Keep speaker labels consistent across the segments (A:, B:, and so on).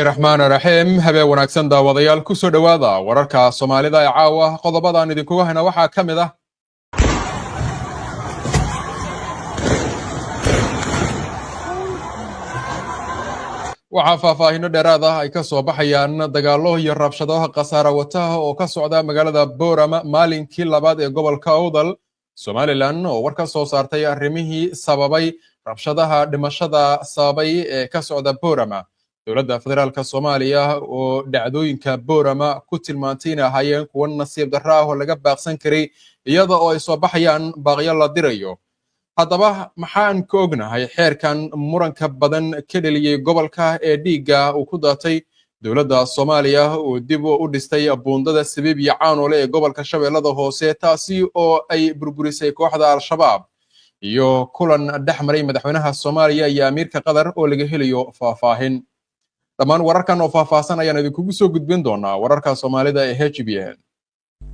A: Raxmaan raxiim, habeen wanaagsan daawadayaal, kusoo dhowaada wararka Soomaalida ee caawa. Qodobadaan idinkuga hayna waxaa ka mid ah: waxaa faahfaahino dheeraad ah ay ka soo baxayaan dagaallo iyo rabshado khasaara wataha oo ka socda magaalada Boorama maalinkii labaad ee gobolka Awdal. Somalilan oo war ka soo saartay arrimihii sababay rabshadaha dhimashada sababay ee ka socda Boorama. Dowladda Federaalka Soomaaliya oo dhacdooyinka Boorama ku tilmaantay inay ahaayeen kuwo nasiib darro ah oo laga baaqsan karay, iyada oo ay soo baxayaan baaqyo la dirayo. Haddaba maxaan ka ognahay xeerkan muranka badan ka dheliyey gobolka ee dhiigga uu ku daatay? Dowladda Soomaaliya oo dib u dhistay buundada Sabiib iyo Caanoole ee gobolka Shabeellada Hoose, taasi oo ay burburisay kooxda Al-Shabaab. Iyo kulan dhex maray madaxweynaha Soomaaliya iyo amiirka Qatar oo laga helayo faahfaahin. Dhammaan wararkan oo faahfaahsan ayaan idinkugu soo gudbin doonaa wararka Soomaalida ee HBN.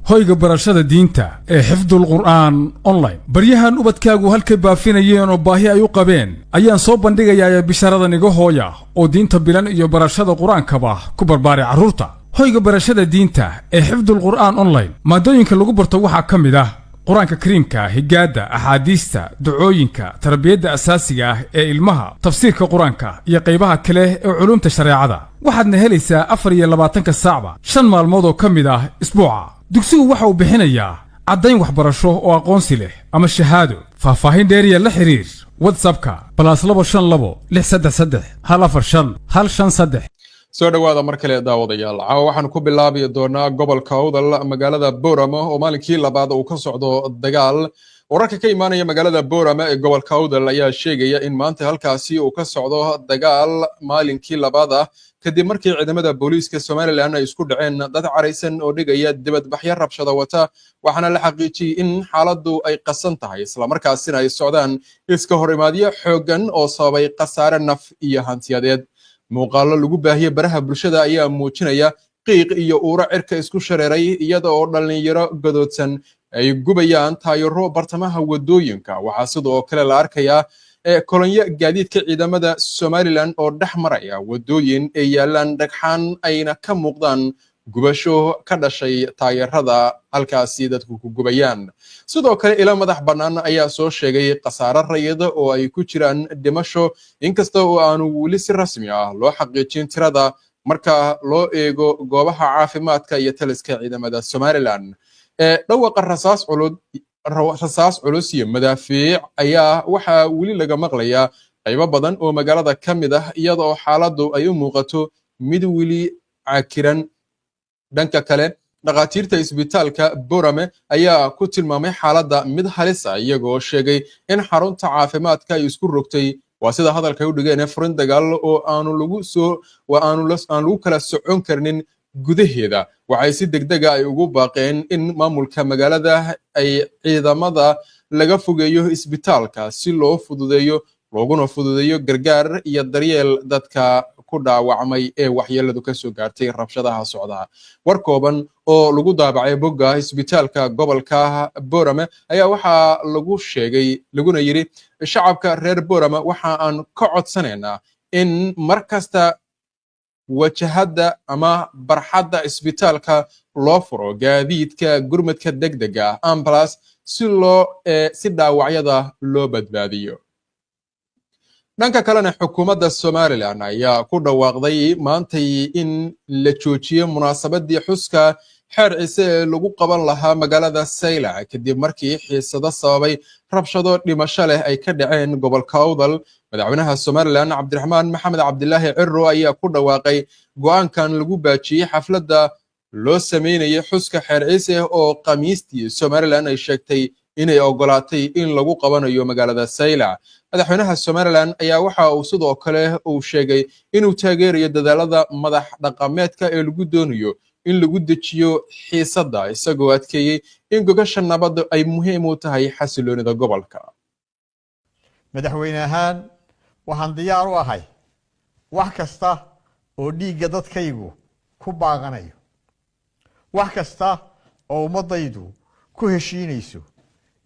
B: Hoyga barashada diinta ee Xifdul Qur'aan Online, baryahan ubadkaagu halkay baafinayeen oo baahi ay u qabeen ayaan soo bandhigayaa bishaaradan iga hooya, oo diinta bilan iyo barashada qur-aankaba ku barbaaray carruurta. Hoyga barashada diinta ee Xifdul Qur'aan Online maadooyinka lagu barto waxaa ka mid ah Qur-aanka Kariimka, higaadda, axaadiista, ducooyinka, tarbiyadda asaasiga ah ee ilmaha, tafsiirka Qur-aanka iyo qaybaha kale ee culumta shareecada. Waxaadna helaysaa 24-ka saacba, 5 maalmood oo ka mid ah isbuuca. Dugsigu waxa uu bixinayaa caddayn waxbarasho oo aqoonsi leh ama shahaado. Faahfaahin dheeriya la xiriir WhatsAppka +252 633 145 153.
A: Soo dhowaada mar kale daawadayaal. Caawa waxaan ku bilaabi doonaa gobolka Awdal, magaalada Boorama oo maalinkii labaad uu ka socdo dagaal. Wararka ka imaanaya magaalada Boorama ee gobolka Awdal ayaa sheegaya in maanta halkaasi uu ka socdo dagaal maalinkii labaad ah, kadib markii ciidamada booliiska Somalilan ay isku dhaceen dad caraysan oo dhigaya dibadbaxyo rabshada wata. Waxaana la xaqiijiyey in xaaladdu ay qasan tahay, islamarkaasina ay socdaan iska horimaadyo xooggan oo sababay khasaare naf iyo hantiyadeed. Muuqaallo lagu baahiyey baraha bulshada ayaa muujinaya qiiq iyo uuro cirka isku shareeray, iyada oo dhallinyaro gadoodsan ay gubayaan taayaro bartamaha wadooyinka. Waxaa sidoo kale la arkayaa kolonyo gaadiidka ciidamada Somalilan oo dhex maraya wadooyin ay yaalaan dhagxaan ayna ka muuqdaan gubasho ka dhashay taayarada halkaasi dadku ku gubayaan. Sidoo kale ilo madax bannaan ayaa soo sheegay khasaare rayida oo ay ku jiraan dhimasho, inkasta oo aanu weli si rasmi ah loo xaqiijin tirada marka loo eego goobaha caafimaadka iyo taliska ciidamada Somalilan. Dhawaqa rasaas culus iyo madaafiic ayaa waxaa weli laga maqlayaa qaybo badan oo magaalada ka mid ah, iyada oo xaaladdu ay u muuqato mid weli cakiran. Dhanka kale, dhakhaatiirta isbitaalka Borame ayaa ku tilmaamay xaaladda mid halis ah, iyagoo sheegay in xarunta caafimaadka ay isku rogtay, waa sida hadalka u dhigeen, furin dagaal oo aanu lagu soo waa aanu aan lagu kala socon karnin gudaheeda. Waxay si degdega ay ugu baaqeen in maamulka magaalada ay ciidamada laga fogeeyo isbitaalka si loo fududeeyo looguna fududeeyo gargaar iyo daryeel dadka ku dhaawacmay ee waxyeeladu ka soo gaartay rabshadaha socda. War kooban oo lagu daabacay bogga isbitaalka gobolka Borame ayaa waxaa lagu sheegay laguna yidhi: "Shacabka reer Borame waxa aan ka codsanaynaa in mar kasta wajahadda ama barxadda isbitaalka loo furo gaadiidka gurmadka degdega ah, ambulance, si loo si dhaawacyada loo badbaadiyo." Dhanka kalena, xukuumadda Somalilan ayaa ku dhawaaqday maantay in la joojiyey munaasabadii xuska Xeer Ciise ee lagu qaban lahaa magaalada Saylac, kadib markii xiisado sababay rabshado dhimasho leh ay ka dhaceen gobolka Awdal. Madaxweynaha Somalilan Cabdiraxmaan Maxamed Cabdilaahi Ciro ayaa ku dhawaaqay go'aankan lagu baajiyey xafladda loo sameynayay xuska Xeer Ciise oo Khamiistii Somalilan ay sheegtay inay ogolaatay in lagu qabanayo magaalada Saylac. Madaxweynaha Somalilan ayaa waxa uu sidoo kale uu sheegay inuu taageerayo dadaalada madax dhaqameedka ee lagu doonayo in lagu dejiyo xiisadda, isagoo adkeeyey in gogasha nabadda ay muhiim u tahay xasiloonida gobolka.
C: Madaxweyne ahaan waxaan diyaar u ahay wax kasta oo dhiigga dadkaygu ku baaqanayo, wax kasta oo ummaddaydu ku heshiinayso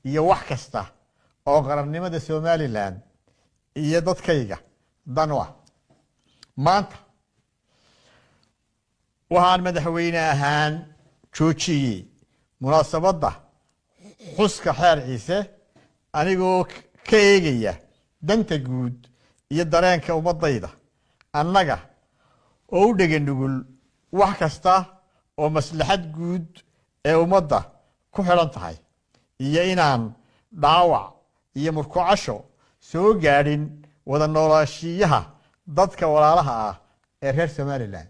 C: iyo wax kasta oo qarannimada Somalilan iyo dadkayga dan u ah. Maanta Waxaan madaxweyne ahaan joojiyey munaasabadda xuska Xeer Ciise anigoo ka eegaya danta guud iyo dareenka ummadayda, annaga oo u dhega nugul wax kasta oo maslaxad guud ee ummadda ku xidhan tahay iyo inaan dhaawac iyo murkucasho soo gaadhin wada noolaashiyaha dadka walaalaha ah ee reer Somaliland.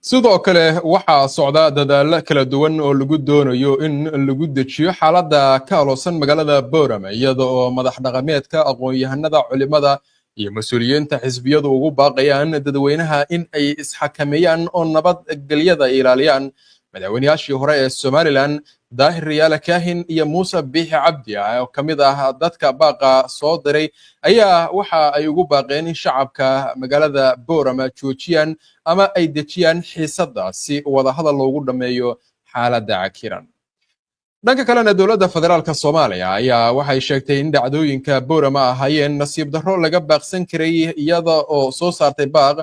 A: Sidoo kale waxaa socda dadaallo kala duwan oo lagu doonayo in lagu dejiyo xaaladda ka aloosan magaalada Boorama, iyada oo madax dhaqameedka, aqoon-yahanada, culimada iyo mas-uuliyiinta xisbiyadu ugu baaqayaan dadweynaha in ay isxakameeyaan oo nabadgelyada ilaaliyaan. Madaxweynayaashii hore ee Somaliland, Daahir Riyaale Kaahin iyo Muuse Biixi Cabdi, oo ka mid ah dadka baaqa soo diray, ayaa waxa ay ugu baaqeen in shacabka magaalada Boorama joojiyaan ama ay dejiyaan xiisadda si wadahadal loogu dhammeeyo xaaladda cakiran. Dhanka kalena, dowladda federaalka Soomaaliya ayaa waxay sheegtay in dhacdooyinka Boorama ahaayeen nasiib darro laga baaqsan karay, iyada oo soo saartay baaq.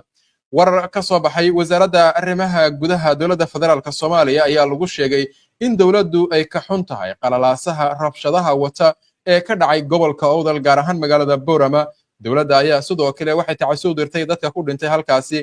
A: Warar ka soo baxay wasaaradda arrimaha gudaha dowladda federaalka Soomaaliya ayaa lagu sheegay in dowladdu ay ka xun tahay qalalaasaha rabshadaha wata ee ka dhacay gobolka Owdal, gaar ahaan magaalada Boorama. Dowladda ayaa sidoo kale waxay tacasi u dirtay dadka ku dhintay halkaasi.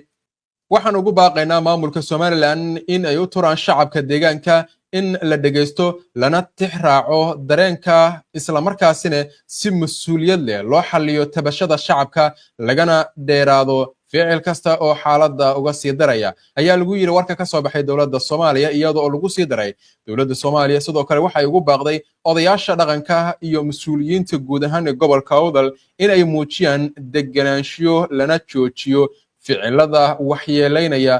A: "Waxaan ugu baaqaynaa maamulka Somaliland in ay u turaan shacabka deegaanka, in la dhegaysto lana tix raaco dareenka, islamarkaasina si mas-uuliyad leh loo xalliyo tabashada shacabka, lagana dheeraado ficil kasta oo xaaladda uga sii daraya," ayaa lagu yidhi warka ka soo baxay dowladda Soomaaliya, iyada oo lagu sii daray: Dowladda Soomaaliya sidoo kale waxay ugu baaqday odayaasha dhaqanka iyo mas-uuliyiinta guud ahaan ee gobolka Awdal in ay muujiyaan deganaanshiyo lana joojiyo ficilada waxyeelaynaya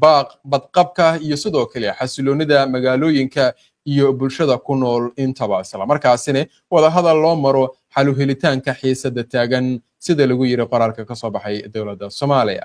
A: baaq badqabka iyo sidoo kale xasiloonida magaalooyinka iyo bulshada ku nool intaba, islamarkaasina wadahadal loo maro xal u helitaanka xiisada taagan, sida lagu yiri qoraalka ka soo baxay dowladda Soomaaliya.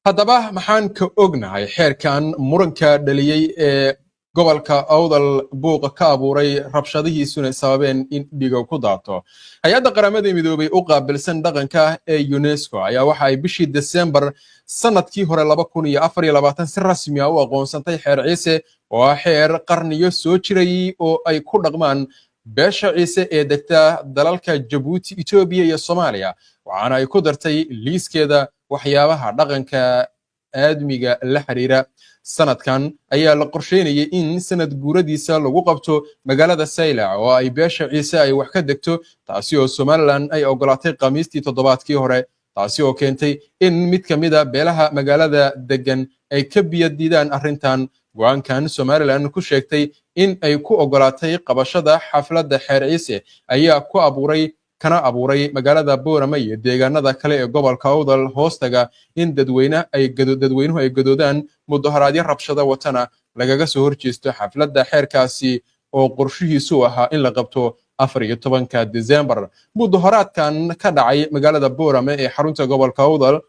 A: Haddaba, maxaan ka ognahay xeerkan muranka dhaliyey ee gobolka Awdal buuqa ka abuuray, rabshadihiisuna sababeen in dhiiga ku daato? Hay-adda Qaramada Midoobay u qaabilsan dhaqanka ee UNESCO ayaa waxa ay bishii Desembar sanadkii hore 2024 si rasmi ah u aqoonsantay Xeer Ciise, oo ah xeer qarniyo soo jiray oo ay ku dhaqmaan beesha Ciise ee degta dalalka Jabuuti, Etoobiya iyo Soomaaliya, waxaana ay ku dartay liiskeeda waxyaabaha dhaqanka aadmiga la xiriira. Sanadkan ayaa la qorsheynayay in sanad guuradiisa lagu qabto magaalada Saylac, oo ay beesha Ciise ay wax ka degto, taasi oo Somaliland ay ogolaatay Khamiistii toddobaadkii hore, taasi oo keentay in mid ka mid a beelaha magaalada degan ay ka biyo diidaan arrintan. Go-aankan Somaliland ku sheegtay in ay ku ogolaatay qabashada xafladda Xeer Ciise ayaa ku abuuray kana abuuray magaalada Boorama iyo deegaanada kale ee gobolka Awdal hoostaga in dadweynuhu ay gadoodaan, mudaharaadyo rabshada watana lagaga soo horjeesto xafladda xeerkaasi oo qorshihiisu ahaa in la qabto 14-ka December. Mudaharaadkan ka dhacay magaalada Boorame ee xarunta gobolka Awdal,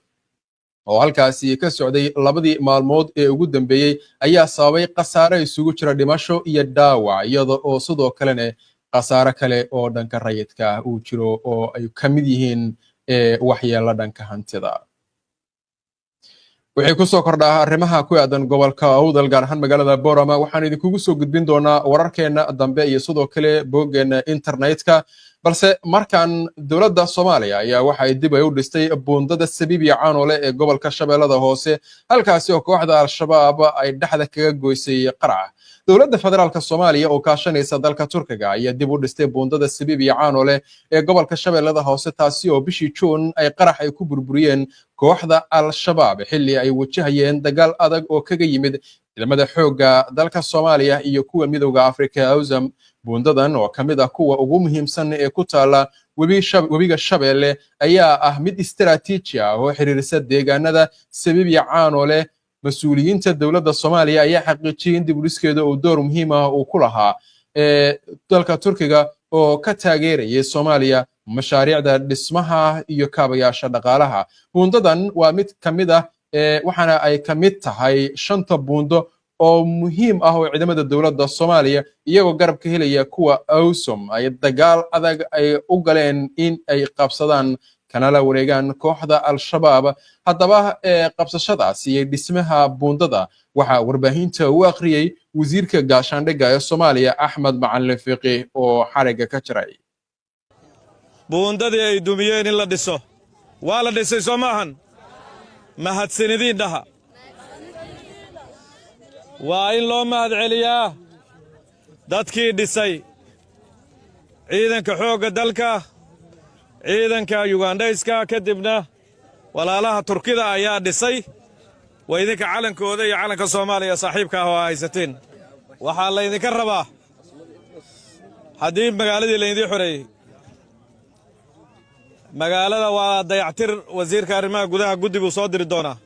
A: oo halkaasi ka socday labadii maalmood ee ugu dambeeyey, ayaa sababay khasaare isugu jira dhimasho iyo dhaawac, iyada oo sidoo kalena khasaare kale oo dhanka rayidka uu jiro oo ay ka mid yihiin waxyeelo dhanka hantida. Wixii kusoo kordhaa arrimaha ku aadan gobolka Awdal, gaar ahaan magaalada Borama, waxaan idinkugu soo gudbin doonaa wararkeena dambe iyo sidoo kale boggeenna internetka. Balse markan, dowladda Soomaaliya ayaa waxa ay dib ay u dhistay buundada Sabiibiya Caanole ee gobolka Shabeellada Hoose, halkaasi oo kooxda Al-Shabaab ay dhexda kaga goysay qarac. Dowladda federaalka Soomaaliya oo kaashanaysa dalka Turkiga ayaa dib u dhistay buundada Sabiibiya Caanole ee gobolka Shabeellada Hoose, taasi oo bishii Juun ay qarax ay ku burburiyeen kooxda Al-Shabaab xilli ay wajahayeen dagaal adag oo kaga yimid ciidamada xoogga dalka Soomaaliya iyo kuwa Midowda Afrika, AUSSOM. Buundadan oo ka mid ah kuwa ugu muhiimsan ee ku taala webiga Shabeelle ayaa ah mid istaraatiiji ah oo xiriirisa deegaanada Sabiibiya Caanole. Mas-uuliyiinta dowladda Soomaaliya ayaa xaqiijiyey in dib u dhiskeeda uu door muhiim ah uu ku lahaa ee dalka Turkiga, oo ka taageerayay Soomaaliya mashaariicda dhismaha iyo kaabayaasha dhaqaalaha. Buundadan waa mid ka mid ah, waxaana ay ka mid tahay shanta buundo oo muhiim ah oo ciidamada dowladda Soomaaliya, iyagoo garab ka helaya kuwa AUSSOM, ay dagaal adag ay u galeen in ay qabsadaan. Kana la wareegaan kooxda Al-Shabaab. Haddaba qabsashadaas iyo dhismaha buundada waxaa warbaahinta u akhriyey wasiirka gaashaandhigga ee Soomaaliya, Axmed Macalin Fiqi, oo xarigga ka jiray.
D: Buundadii ay dumiyeen in la dhiso waa la dhisay, soo maahan? Mahadsanidin dhaha. Waa in loo mahad celiyaa dadkii dhisay: ciidanka xoogga dalka, ciidanka Yugandhayska, kadibna walaalaha Turkida ayaa dhisay. Waa idinka calankooda iyo calanka Soomaaliya saaxiibka ah oo haysateen. Waxaa laydinka rabaa, haddii magaaladii laydiin xoreeyey, magaalada waa dayactir. Wasiirka arrimaha gudaha guddi buu soo diri doonaa.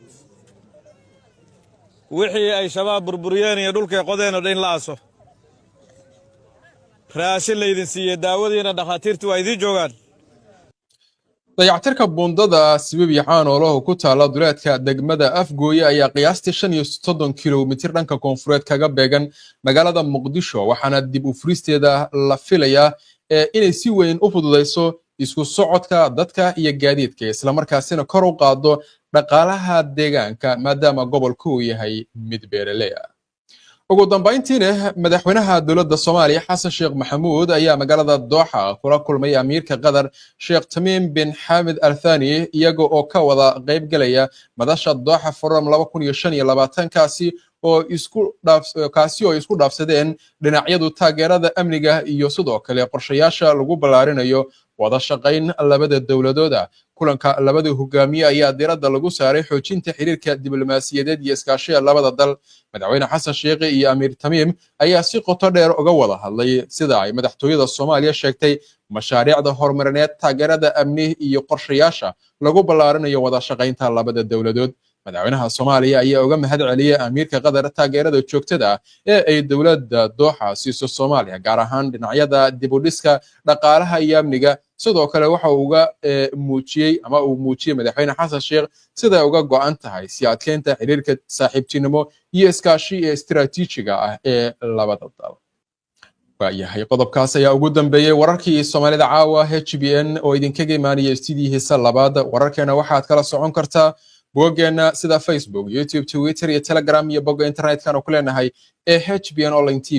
D: Wixii ay Shabaab burburiyeen iyo dhulkay qodeen oo dhan in la aaso. Raashin laydin siiyey, daawadiina dhakhaatiirtu waa idiin joogaan.
A: Dayactirka buundada Sibiib iyo Caanoolaho ku taala duleedka degmada Afgooye ayaa qiyaastii 35 kilomitir dhanka koonfureed kaga beegan magaalada Muqdisho, waxaana dib u furisteeda la filayaa inay si weyn u fududayso isku socodka dadka iyo gaadiidka, islamarkaasina kor u qaado dhaqaalaha deegaanka, maadaama gobolku uu yahay mid beeraley ah. Ugu dambayntiina, madaxweynaha dowladda Soomaaliya, Xasan Sheekh Maxamuud, ayaa magaalada Dooxa kula kulmay amiirka Qatar, Sheekh Tamiim bin Xamid Al Thani, iyaga oo ka wada qayb galaya madasha Dooxa Forum 2025, kaasi oo isku dhaafsadeen dhinacyadu taageerada amniga iyo sidoo kale qorshayaasha lagu ballaarinayo wada shaqayn labada dowladooda. Kulanka labada hogaamiye ayaa diiradda lagu saaray xoojinta xiriirka diblomaasiyadeed iyo iskaashiga labada dal. Madaxweyne Xasan Sheekh iyo Amiir Tamiim ayaa si qoto dheer uga wada hadlay, sida ay madaxtooyada Soomaaliya sheegtay, mashaariicda horumarineed, taageerada amni iyo qorshayaasha lagu ballaarinayo wada shaqaynta labada dowladood. Madaxweynaha Soomaaliya ayaa uga mahad celiyey amiirka Qatar taageerada joogtada ah ee ay dowladda Dooxa siiso Soomaaliya, gaar ahaan dhinacyada dib u dhiska, dhaqaalaha iyo amniga. Sidoo kale waxa uu uga muujiyey ama uu muujiyey madaxweyne Xasan Sheekh siday uga go'an tahay si adkeynta xiriirka saaxiibtinimo iyo iskaashi ee istiraatiijiga ah ee labada dal. Waayahay, qodobkaas ayaa ugu dambeeyey wararkii Soomaalida caawa HBN oo idinkaga imaanaya istidiyihiisa labaad. Wararkeena waxaad kala socon kartaa boggeena sida Facebook, YouTube, Twitter iyo Telegram, iyo bogga internetkanu ku leenahay ee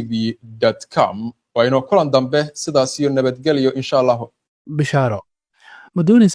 A: hbnonlinetv.com. Waa inoo kulan dambe, sidaas iyo nabadgelyo, insha Allahu.
E: Bishaaro, ma doonaysaa?